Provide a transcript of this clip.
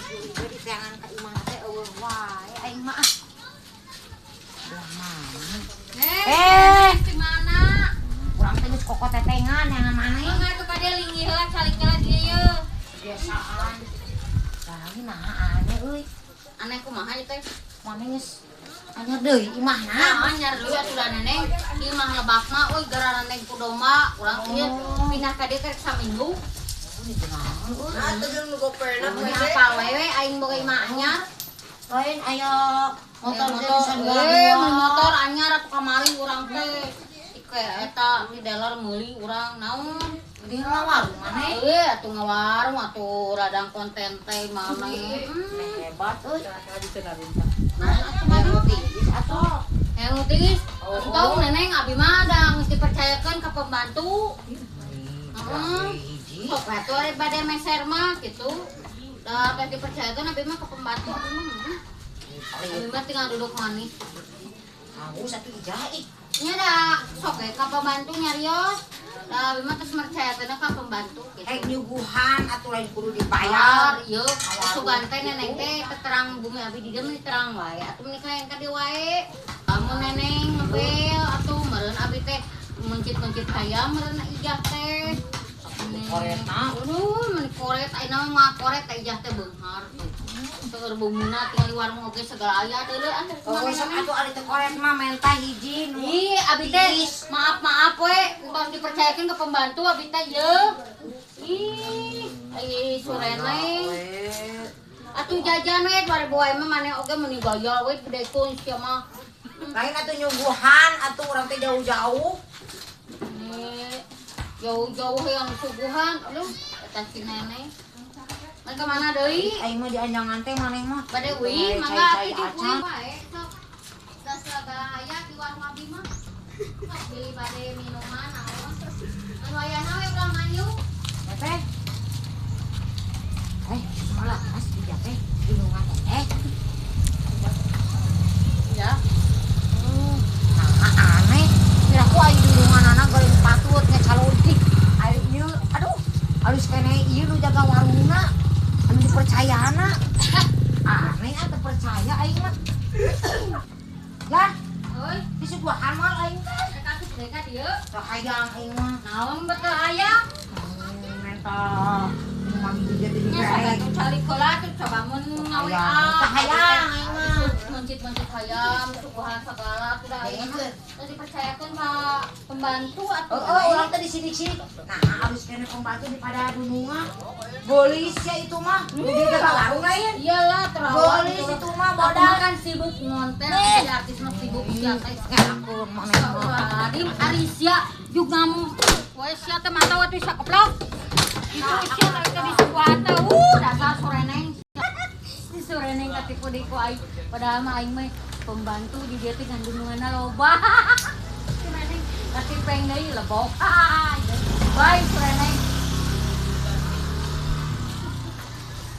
Di teangan ka imah teh euweuh wae aing mah ah. Belah mana? Eh, di mana? Urang teh geus kokotetengan yang maneh. Mangga tuh kade linggih heula calik heula di dieu. Kebiasaan. Lain nah aneh euy. Aneh kumaha ieu teh? Maneh geus anyar deui imahna. Nah, anyar deui atuh da Neneng. Ieu mah lebak mah euy gara Neneng ku domba. Urang ieu pindah ka dieu teh saminggu. Oh, di naon euy. Nah, atuh jeung nu goperna Ini apal we we aing boga imah anyar. Lain aya motor motor teh bisa dua. Eh, mun motor anyar atuh kamari urang teh. Kayak eta di dealer meuli urang naon. Di warung maneh. Eh, atuh ngawarung atuh radang konten teh maneh. Hebat euy. Nah, atuh maneh Tiis atuh. Yang tiis, tahu Neneng abi mah da geus dipercayakeun ka pembantu. Heeh. Hiji. Sok atuh ari bade meser mah gitu. Da teh dipercayakeun abi mah ka pembantu abi mah. Abi mah tinggal duduk manis. Haus atuh ijah ih. Nya da sok we ka pembantu nyarios. Da abi mah terus mercayakeun ka pembantu gitu. Hek nyuguhan atuh lain kudu Bayar, dibayar. ieu sugan teh Neneng teh terang bumi abi di dieu mah terang wae. Atuh menikah yang ka dieu wae. Kamu Neneng ngebel atuh meureun abi teh mencit-mencit hayam meureun ijah teh. Koretna. Aduh, meuni koret ayeuna mah koret teh ijah teh beunghar tuh. Seueur bumuna tinggal di warung oge segala aya deuleu atuh Oh, kumaha sok Neneng. atuh ari teh koret mah menta hiji nu. Ih, abi teh maaf maaf we, entong dipercayakeun ke pembantu abi teh ye. Ih, ai sureneng. Atuh jajan we 2000 wae mah maneh oge meuni gaya we gedekeun sia mah. Lain atuh nyuguhan atuh urang teh jauh-jauh. Eh, jauh-jauh yang suguhan, aduh, eta si neneng. Mun ka mana deui? Aing mah dianjangan teh maneh mah. Bade uih, mangga Cai-cai atuh acan. uih wae sok. Da segala aya di warung abi mah. Sok beli bade minuman naon. Anu ayana we urang manyu. Teteh. Eh, malah as dia teh bingungan teh. Ya. Nah, aneh. Kira ku aing dununganana goreng patut ngecalodik. Aing ieu, aduh, alus keneh ieu nu jaga warungna. Anu dipercayana. Aneh ah teu percaya aing mah. Lah, Euy, disuguhan mah aing teh. rek atuh deui ka dieu. Teu hayang aing mah. Naon betul aya? Menta minuman hiji teh Nya dibere. sok atuh calik heula tuh coba mun ngawe Teu hayang aing mah. Mencit-mencit hayam, suguhan segala tuh da aing mah. Terus dipercayakeun ka pembantu atuh. Oh, oh, urang teh disidik-sidik. Nah, alus keneh pembantu di pada dunungan. Bolis ya itu mah. Nu dia jaga warung lain. Iyalah terawat. Bolis itu mah Aku modal. mah kan sibuk ngonten, Nih. jadi artis mah sibuk sia teh. Ngelakuin maneh mah. Astagfirullahaladzim, ari sia juga we sia teh mata we tuh sakeplok. Itu sia teh teh disuguhan teh, dasar sureneng. Si sureneng katipu deui ku aing. Padahal mah aing mah pembantu di dia teh ngandunganna loba. Sureneng katipeng deui lebok. Bye sureneng.